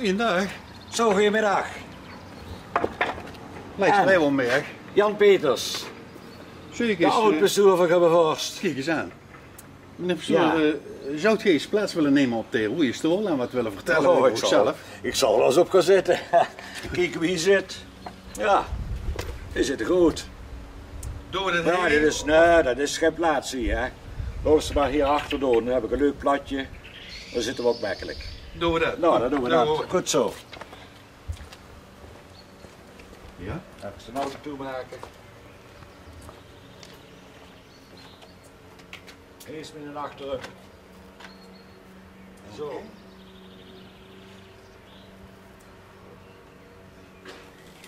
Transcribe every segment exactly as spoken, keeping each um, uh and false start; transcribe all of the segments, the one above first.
Goeiendaag. Zo, goeiemiddag. Lijkt En? Wel meer. Jan Peters, de oud-bestuur van Grubbevorst. Kiek eens aan. Meneer Pastoor, eh, zou geer eens plaats willen nemen op de rode stoel en wat willen vertellen over uzelf? Ik zal er wel eens op gaan zitten. Kiek wie zit. Ja, die zitten goed. Doen we dat hier? Dit is, nee, dat is geen plaats hier, hè. Laten we maar hier achter doen. Dan heb ik een leuk platje. Dan zitten we ook makkelijk. Doen we dat? Nou, dan doen we dat. Goed zo. Ja? Even de auto toemaken. Eerst met een achteruit. Zo.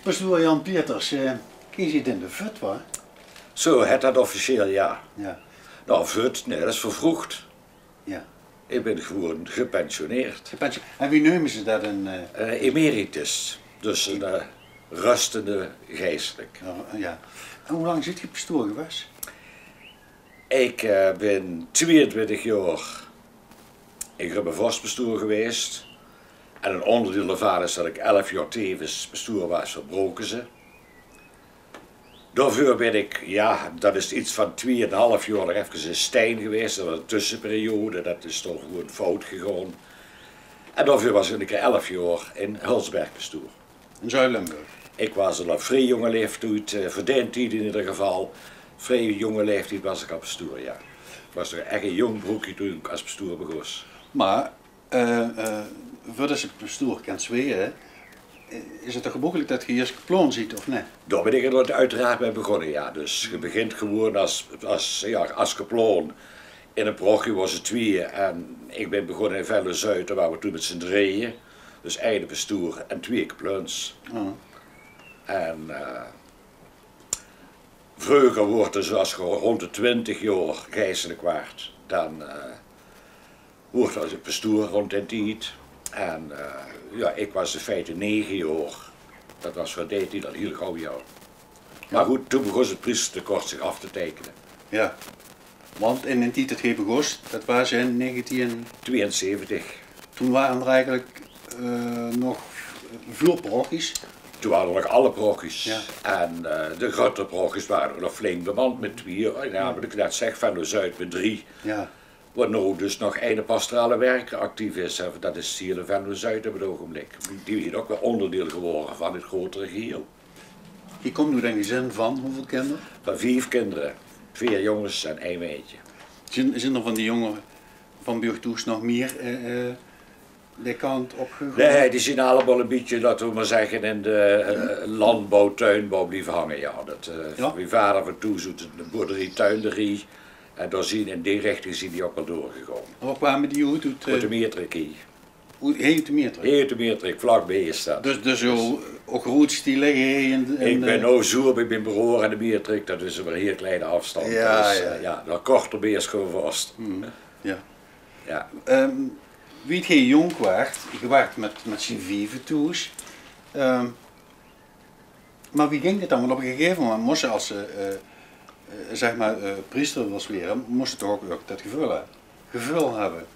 Pastoor Jan Peters, eh, geer zit in de vut, wa? Zo, het dat officieel, ja. Ja. Nou, vut, nee, dat is vervroegd. Ja. Ik ben gewoon gepensioneerd. Gepensioneerd. En wie neumen ze dat in, eh? Eh, emeritus. Dus een, eh, rustende geestelijk. Ja, ja. En hoe lang zit geer pastoor geweest? Ik, eh, ben tweeëntwintig jaar in Grubbevorst pastoor geweest. En een onderdeel daarvan is dat ik elf jaar tevens pastoor was van Brokeze. Daarvoor ben ik, ja, dat is iets van tweeënhalf jaar nog even in Stein geweest. Dat was een tussenperiode, dat is toch gewoon fout gegaan. En daarvoor was ik een keer elf jaar in Hulsberg pastoor. In Zuid-Limburg? Ik was al op vrij jonge leeftijd, eh, voor den tijd in ieder geval, vrij jonge leeftijd was ik al pastoor, ja. Ik was toch echt een jong broekje toen ik als pastoor begon. Maar, eh, eh, voordat ze pastoor kan zweren, eh, is het toch gebruikelijk dat je eerst kaploon ziet, of niet? Daar ben ik er uiteraard mee begonnen, ja. Dus je begint gewoon als, als, ja, als kaploon in een parochie, waar ze tweeën. En ik ben begonnen in Venlo-Zuid, daar waren we toen met z'n drieën. Dus eine pastoor en twee kapluns. Oh. En, eh, vroeger wordt er, zoals je rond de twintig jaar geestelijk waart, dan, eh, wordt er als een pastoor rond den tijd. En, eh, ja, ik was in feite negen jaar. Dat was voor die tijd al heel gauw, ja. Maar goed, toen begon het priestertekort zich af te tekenen. Ja. Want in den tied dat geer begos, dat was in negentien tweeënzeventig. Toen waren er eigenlijk, eh, nog veel parochies. Toen waren er nog alle parochies. Ja. En, eh, de grote parochies waren er nog flink bemand met twee. Ja, wat ik net zeg, Venlo-Zuid met drie. Ja. Waar nou dus nog eine pastorale werker actief is. Hè, dat is Siele Venlo-Zuid op het ogenblik. Die is ook weer onderdeel geworden van het grotere geheel. Geer komt oet ein gezin van hoeveel kinder? Van vijf kinderen. Vier jongens en één meidje. Zien, zien er van die jongeren van bie uch thoes nog mier, eh, eh, die kant op gegaan? Nee, die zien allemaal een beetje, laten we maar zeggen, in de, eh, landbouw, tuinbouw blijven hangen. Ja, dat, eh, ja? Mijn vader van thoes oet de boerderie, tuinderie. En daar zien, in die richting zien die ook wel doorgegaan. En waar kwamen die oet? Oet, eh, oet de Meertrik. Oet, hie oet de Meertrik? Hie oet de Meertrik, vlakbij is dat. Dus, dus zo, ook groot stiel liggen in, in, ik ben, eh, nou zo bij mijn broer aan de Meertrik, dat is maar een heel kleine afstand. Ja, dus, ja, eh, ja, daar korter bij is gewoon vast. Mhm. Ja. Ja. Ehm, wie geer jong waart, geer waart met, met zien vieven thoes. Ehm, Maar wie ging dit dan? Want op een gegeven moment moest je als, eh, eh, eh, zeg maar, eh, priester was weer, moest je toch ook, ook dat gevoel hebben. Gevoel hebben.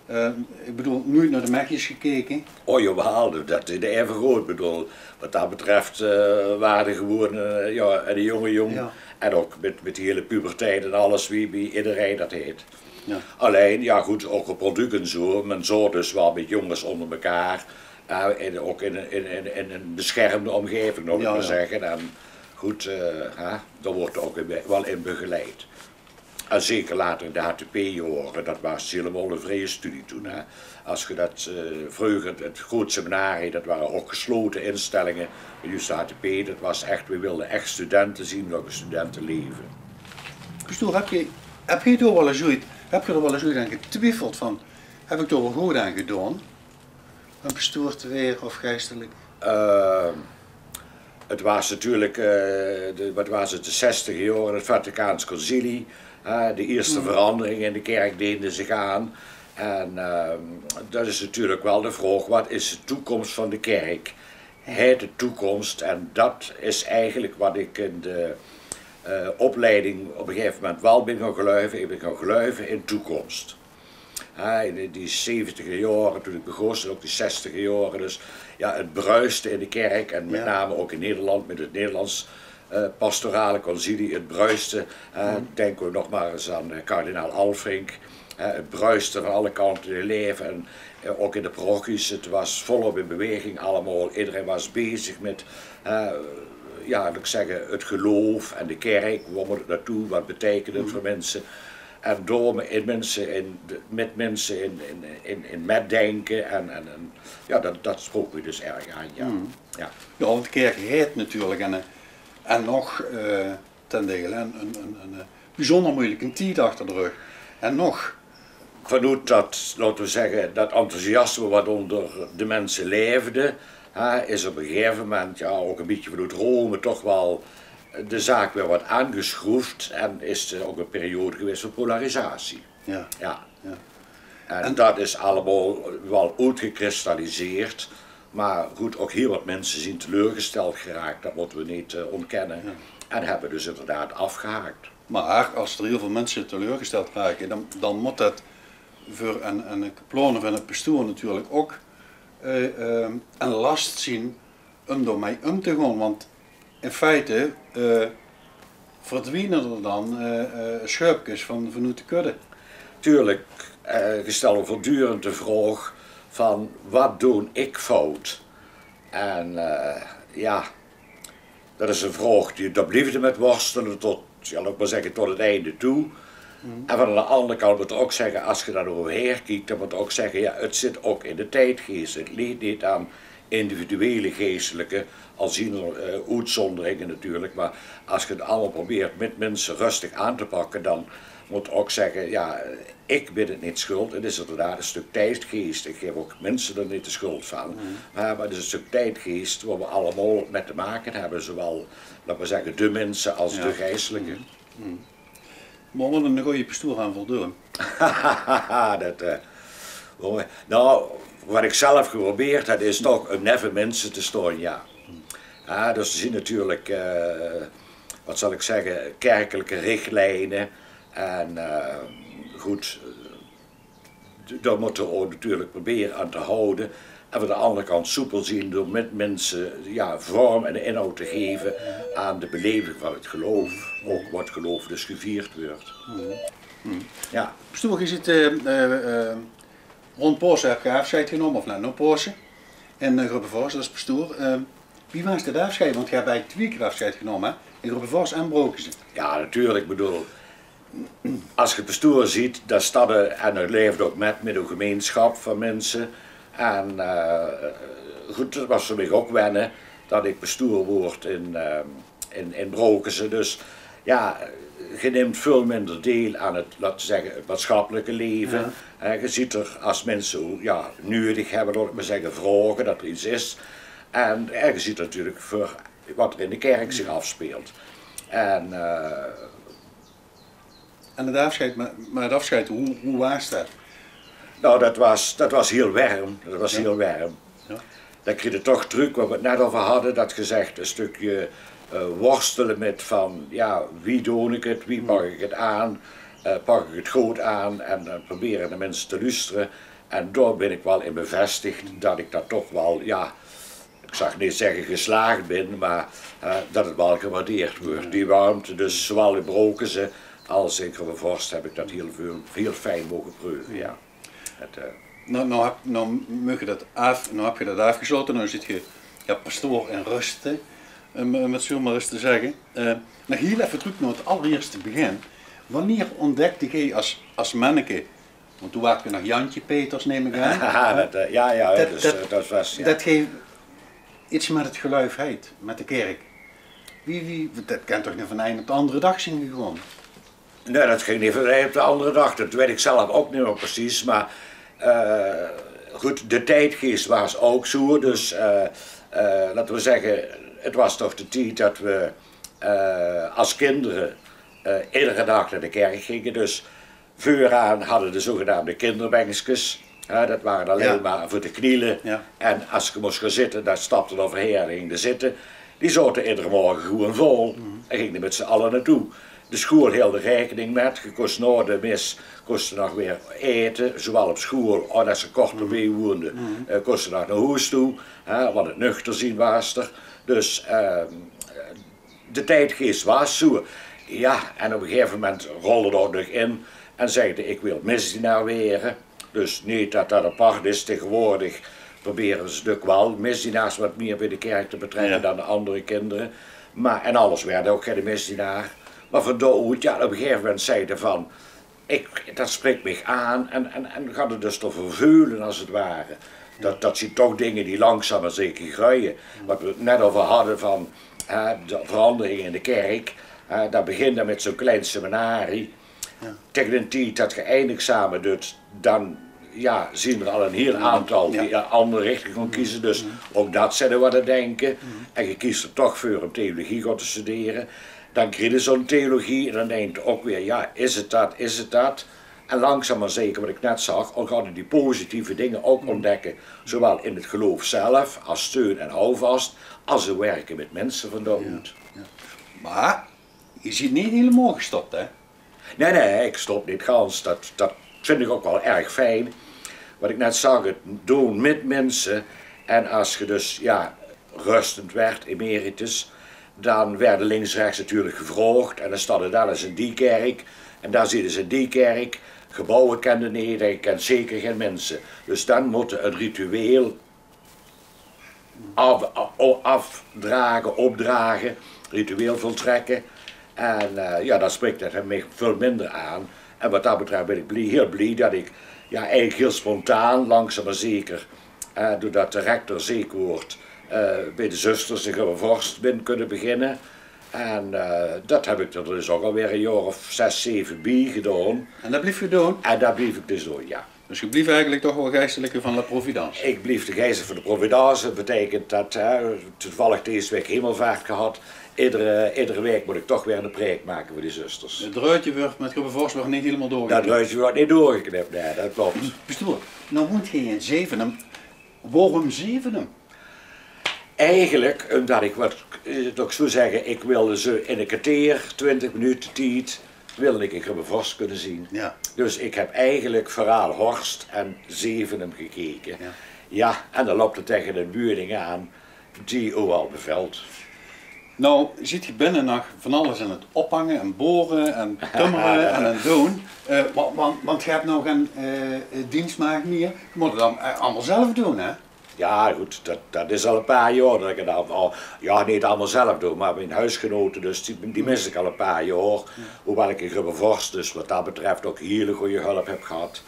Eh, ik bedoel, nooit naar de mechjes gekeken? Oh jawel, dat is even groot. Ik bedoel, wat dat betreft, eh, waren gewoon, eh, ja, en de jonge jong. Ja. En ook met, met die hele puberteit en alles, wie, wie iedereen dat heeft. Ja. Alleen, ja goed, ook op product en zo. Men zat dus wel met jongens onder elkaar. Ja, en ook in, in, in, in een beschermde omgeving, laat ik maar zeggen. En goed, eh, hè, daar wordt ook in, wel in begeleid. En zeker later in de H T P-jaren, dat was helemaal een vrije studie toen. Hè. Als je dat, eh, vroeger, het groot seminarie, dat waren ook gesloten instellingen. Maar juist de H T P, dat was echt, we wilden echt studenten zien, ook een studentenleven. Pastoor, heb je, heb je er wel eens ooit, heb je er wel eens ooit aan getwijfeld van, heb ik er wel goed aan gedaan? Om pastoor te worden of geestelijk? Eh, het was natuurlijk, eh, de, wat was het, de zestiger jaren, het Vaticaans Concilie, hè, de eerste verandering in de kerk diende zich aan. En, eh, dat is natuurlijk wel de vraag, wat is de toekomst van de kerk? Het de toekomst, en dat is eigenlijk wat ik in de, eh, opleiding op een gegeven moment wel ben gaan geloven. Ik ben gaan geloven in toekomst. Hè, in die zeventiger jaore, toen ik begós, en ook die zestiger jaore. Dus ja, het bruiste in de kerk en met name ook in Nederland met het Nederlands eh, pastorale concilie, het bruiste. Eh, Denken we nog maar eens aan eh, kardinaal Alfrink. Eh, het bruiste van alle kanten in het leven. En eh, ook in de parochies, het was volop in beweging allemaal. Iedereen was bezig met, eh, ja, laat ik zeggen, het geloof en de kerk. Waar moet het naartoe? Wat betekent het voor mensen? En door in mensen, in, met mensen in, in, in, in metdenken. En, en, en ja, dat, dat sprak me dus erg aan, ja. Ja. Ja, want de kerk heet natuurlijk en, eh, en nog eh, ten dele en, en, en, en eh, bijzonder moeilijke tied achter de rug. En nog. Vanuit dat, laten we zeggen, dat enthousiasme wat onder de mensen leefde, hè, is op een gegeven moment, ja, ook een beetje vanuit Rome toch wel de zaak weer wat aangeschroefd en is er ook een periode geweest van polarisatie. Ja. Ja. Ja. En dat is allemaal wel uitgekristalliseerd. Maar goed, ook heel wat mensen zijn teleurgesteld geraakt, dat moeten we niet eh, ontkennen. En hebben dus inderdaad afgehaakt. Maar als er heel veel mensen teleurgesteld raken, dan, dan moet dat voor een, een kaplaon of een pastoor natuurlijk ook eh, eh, een last zien om daarmee om te gaan. Want in feite eh, verdwijnen er dan eh, eh, sjeupkes van, vanuit de kudde. Tuurlijk, eh, je stelt voortdurend de vraag van: wat doon ik fout? En eh, ja, dat is een vraag die, daar blijf je met worstelen tot, ja, laat ik maar zeggen, tot het einde toe. En van de andere kant moet je ook zeggen, als je daar overheen kijkt, dan moet je ook zeggen, ja, het zit ook in de tijdgeest. Het ligt niet aan individuele geestelijke, al zien er eh, uitzonderingen natuurlijk, maar als je het allemaal probeert met mensen rustig aan te pakken, dan moet je ook zeggen, ja, ik ben het niet schuld. Het is inderdaad een stuk tijdgeest. Ik geef ook mensen er niet de schuld van. Maar, maar het is een stuk tijdgeest waar we allemaal met te maken hebben, zowel, laten we zeggen, de mensen als de geestelijke. Maar wat een goede pastoor aan voldoen. Dat, eh, nou, wat ik zelf geprobeerd heb, is toch om neve mensen te staan, ja. Ja, dus er zijn natuurlijk, eh, wat zal ik zeggen, kerkelijke richtlijnen. En eh, goed, daar moeten we ook natuurlijk proberen aan te houden. En van de andere kant soepel zien door met mensen, ja, vorm en inhoud te geven aan de beleving van het geloof. Ook wat geloof dus gevierd wordt. Ja. Pastoor, je zit eh, eh, eh, rond Pasen heb je afscheid genomen, of nou, nog Pasen. En eh, Grubbevors, dat is pastoor. Eh, wie was dat afscheid? Want je hebt eigenlijk twee keer afscheid genomen, hè? In Grubbevors en Broken. Ja, natuurlijk. Ik bedoel, als je pastoor ziet, dan staat er en je leeft ook met, met een gemeenschap van mensen. En eh, goed, het was voor mij ook wennen dat ik pastoor word in, eh, in, in Brokense. Dus ja, je neemt veel minder deel aan het, laten we zeggen, het maatschappelijke leven. En je ziet er als mensen ja, nodig hebben, laat ik maar zeggen, vragen dat er iets is. En je ziet natuurlijk voor wat er in de kerk zich afspeelt. En eh, En het afscheid, maar, maar het afscheid, hoe, hoe was dat? Nou, dat was, dat was heel werm. Dat was heel werm. Dan kreeg je toch truc, waar we het net over hadden, dat gezegd een stukje eh, worstelen met van, ja, wie doon ik het, wie pak ik het aan, eh, pak ik het goed aan en dan proberen de mensen te luisteren. En daar ben ik wel in bevestigd dat ik dat toch wel, ja, ik zal niet zeggen geslaagd ben, maar eh, dat het wel gewaardeerd wordt. Die warmte, dus zowel in Brokense als in Grubbevors heb ik dat heel, veel, heel fijn mogen preuven, ja. Het, eh, Nou, nou, heb, nou, mag je dat af, nou heb je dat afgesloten, nou zit je ja, pastoor in rusten, om, om het zo maar eens te zeggen. Eh, nog heel even terug naar het allereerste begin. Wanneer ontdekte jij als, als manneke, want toen waart je nog Jantje Peters, neem ik aan, ja, dat, eh, ja, ja, dat, dus, dat, eh, dat was, ja. Dat jij iets met het geluif heet, met de kerk. Wie, wie, dat kan toch niet van de een op de andere dag zijn gekomen? Nee, dat ging niet van de een op de andere dag. Dat weet ik zelf ook niet meer precies. Maar eh, goed, de tijdgeest was ook zo. Dus eh, eh, laten we zeggen, het was toch de tijd dat we eh, als kinderen eh, iedere dag naar de kerk gingen. Dus vooraan hadden de zogenaamde kinderbenkskes. Hè, dat waren alleen maar voor te knielen. En als je moest gaan zitten, dan stapte er overheen en ging er zitten. Die zaten iedere morgen gewoon vol en gingen er met z'n allen naartoe. De schoeël hield d'r raekening mèt. Ge kóste nao de mis kóste nog weer aete, zoewaal op schoeël es es ge kort d'rbie woonde, eh, kóste nog nao hoes toe, hè, want 't nuchter zien waas d'r. Dus, eh, de tiedgeis waas zoeë. Jao, en op e gegaeve moment rolde d'r ouch nog in en zag d'r: "Ik wil misdienaar waere." Dus neet det det apart is. Taegeswoordig probere ze dök waal misdienaars get mieër bie de kèrk te betrèkke dan de anger kinder. Mer, en angers waerde ouch geine misdienaar. Mer van dao oet, jao, op e gegaeve moment zag d'r van: "Ik, det sprik mich aan." En, en, en gaon d'r dus door verveule, es 't ware. Det, det zien toch dinger die langzaam mer zeker greuje. Wat we 't net euver hadde van, hè, de verangeringe in de kèrk. Hè, det begint dan mit zoe'n klein seminarie. Jao. Taege d'n tied det ge eindexame doot, dan, jao, zien d'r al 'n hiel aantal die 'n anger richting gaon keze. Dus ouch det zèt uch waat aan 't dinke. En ge kiest d'r toch veur óm theologie gaon te studere. Dan kriege ze zoe'n theologie en dan dinke ze ouch weer: "Jao, is 't det, is 't det?" En langzaam mer zeker, wat ik net zag, al gaon ze die positieve dinger ouch ontdekke. Zoewaal in 't geloof zelf, es steun en houvas, es ze wirke mit minse van dao oet. Jao. Mer ge zeet neet hielemaol gestop, hè? Nae, nae, ik stop neet gans. Det, det vind ik ouch waal erg fijn. Wat ik net zag, 't doon mit minse. En es ge dus, jao, rustend waert, emeritus, dan waerde links, rechts natuurlik gevraog. En dan staonde dao ins in die kèrk. En dan zeet ge ins in die kèrk. Gebouwe kende neet, en ge kent zeker gein minse. Dus dan mótte 't ritueel af, o-, afdrage, opdrage, ritueel voltrèkke. En, eh, jao, det sprik mich väöl minder aan. En wat det betröf bin ik blie, hiel blie det ik, jao, eigelik hiel spontaan, langzaam mer zeker, eh, doordet de rector zeek woort, eh, bie de zusters de Grubbevorst bin kónne beginne. En, eh, det heb ik d'r dus ouch alweer e jaor of zes, zeve bie gedaon. En det blief ge doon? En det blief ik dus doon, jao. Dus ge blief eigelik toch waal geistelike van La Providence? Ik blief de geistelike van de Providence. Det beteikent det, hè, toevallig dees waek hemelvaart gehad. Iedere, iedere waek mót ik toch weer 'n preek make veur die zusters. 't Ruutje wuuert mit Grubbevorst nog neet hielemaol doorgeknip. Det ruutje wuuert neet doorgeknip, nae, det klop. Pastoor, noe woont ge in Zevenum. Waorum Zevenum? Eigelik ómdet ik, wat, eh, det ik zoeë zègke, ik wilde zoeë in e kerteer, twintig minute tied, wilde ik in Grubbevorst kónne zien. Jao. Dus ik heb eigelik veural Horst en Zevenum gekeke. Jao. Jao, en dan löp ge taege 'n buurding aan die uch al bevelt. Noe, zeet ge binne nog van alles aan 't ophange en bore en tummere en aan 't doon. Eh, wa-, want, want ge het nog ein, eh, dienstmaagd mieër. Ge mót 't dan, eh, allemaol zelf doon, hè? Jao, good, det, det is al e paar jaor det ik 't al, al, jao, neet allemaol zelf doon, mer mien hoesgenote, dus die, die mis ik al e paar jaor. Jao. Hoewel ik in Grubbevorst dus wat det betreft ouch hiel gooj hulp heb gehad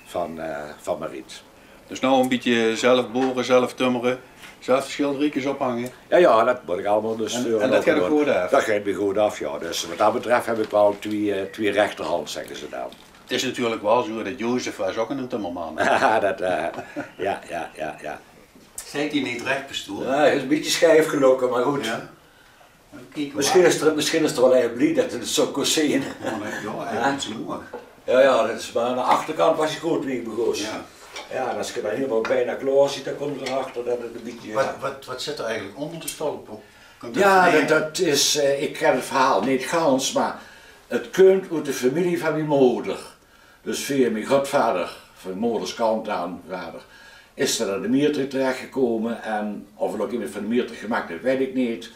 van, eh, van Mariet. Dus noe e bietje zelf bore, zelf tummere, zelf de sjilderiekes ophange. Jao, jao, det mót ik allemaol dus. En, en det geit ouch good aaf? Det geit weer good aaf, jao. Dus wat det betreft heb ik waal twieë, eh, twieë rechterhand, zègke ze dan. 't Is natuurlik waal zoeë det Jozef waas ouch 'ne tummerman, hè? Jao, det, eh, jao, jao, jao, jao. Steit die neet rech, pastoor? Jao, hae is e bietje sjief gelokke, mer good. Jao. Kiek, misschien is er, misschien is er waal erg blie det 't zo kós zien. Oh, nae, jao, eigelik is 't mooi. Jao, jao, det is, mer aan de achterkant waas 't good wie ik begós. Jao. Jao, en es ge dan hielemaol bijna klaor zeet, dan kómt ge d'rachter det 't e bietje, wat, jao. Wat, wat zit er eigelik ónger de stolp? Jao, det, det is, eh, ik ken 't verhaal neet gans, mer 't kump oet de femilie van mien moder. Dus via mien grootvader, van mien moders kant aan, vader, is det aan de Miertrek terechgekómme. En of 't ouch emes van de Miertrek gemaak haet, weit ik neet.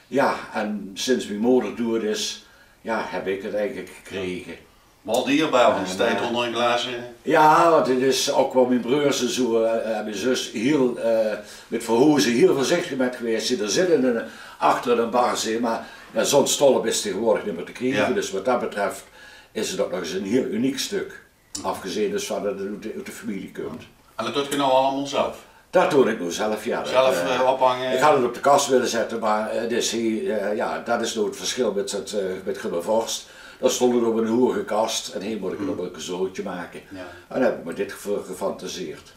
Jao, en sinds mien moder doead is, jao, heb ik 't eigelik gekrege. Waal dierbaar, want 't steit ónger ein glaze. Jao, want 't is ouch waal, mien breurs en zo, eh, en mien zus hiel, eh, mit verhoeze hiel veurzichtig mit gewaes. Die d'r zitte in, achter in ein bar, zègk mer. Jao, zoe'n stolp is taegeswoordig neet mieër te kriege. Jao. Dus wat det betreft is 't ouch nog ins ein hiel uniek stök. Aafgezeen dus van det 't oet de, oet de femilie kump. En det doot ge noe allemaol zelf? Det doon ik noe zelf, jao. Zelf, eh, ophange? Ik had 't op de kas wille zètte, mer, eh, dus hie, eh, jao, det is noe 't verschil mit 't, eh, mit Grubbevorst. Dao stóng 't op ein hoege kas en hie mót ik 't op ein zooltje make. Jao. En dao heb ik me dit veur gefantaseerd.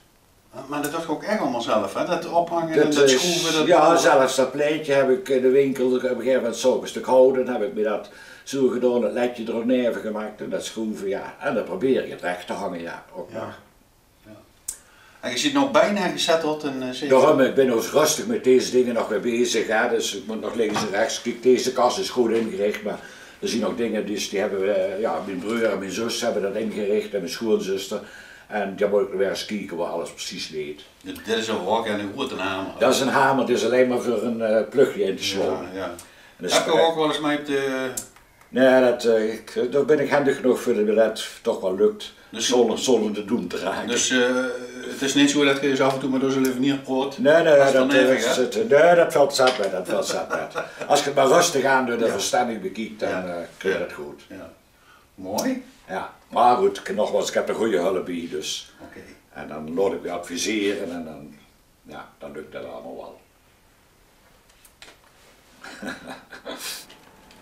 Mer det doot ge ouch ech allemaol zelf, hè? Det ophange en det sjroeve, det... Jao, zelfs det plaetje heb ik in de winkel, op e gegaeve moment zoog ik e stök hout en heb ik me det zoeë gedaon, 't letje d'r ouch neve gemaak en det sjroeve, jao. En dan probeer ik 't rech te hange, jao, ouch nog. Jao. En ge zeet noe bijna gezetteld in, eh, Zevenum. Daorum, ik bin noe rustig mit deze dinger nog weer bezig, hè. Dus ik mót nog links en rechs. Kiek, deze kas is good ingerich, mer D'r zien nog dinger, dus die höbbe we, eh, jao, mien breur en mien zus höbbe dat ingerich en mien sjoeanzuster. En dan mót ich nog weer ins kieke wo alles precies ligk. Dit, dit is ein wok en ein groeate hamer. Dat is ein hamer, die is allein mer veur ein, eh, plugje in te slaon. Jao, jao. En dat is... Höb ich ouch waal ins mei op de... Nae, dat, eh, ich, dao bön ich hendig genóg veur dat mich dat toch waal lök. Dus zónger, zónger de doem te rake. Dus, eh, 't is neet zoe dat geer ins aaf en toe mer door zoe'n leveneer praot? Nae, nae, dat, eh, nae, dat vèlt zat mit, dat vèlt zat mit. Es geer 't mer röstig aan doot en verstendig bekiek, dan, eh, kint dat good. Jao. Mooi. Jao, mer good, nogmaals, ich höb d'r gooj hulp bie, dus. Oké. En dan laot ich mich advisere en dan, jao, dan lök dat allemaol waal.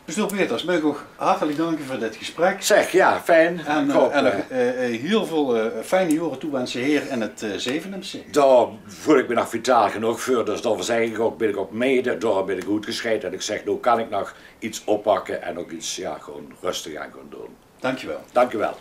Pastoor Peters, maag ich uch hartelik danke veur dit gesprek. Zeg, jao, fijn. En, eh, en, eh, eh, hiel väöl, eh, fijne jaore toewinse hie in 't, eh, Zevenumse. Dao veul ich mich nog vitaal genóg veur, dus daoveur zeg ich ouch, bön ich op mede, daorum bön ich good gesjreid. En ich zeg, noe kan ich nog get oppakke en ouch get, jao, gewoon röstig aan gaon doon. Dankjewel. Dankjewel.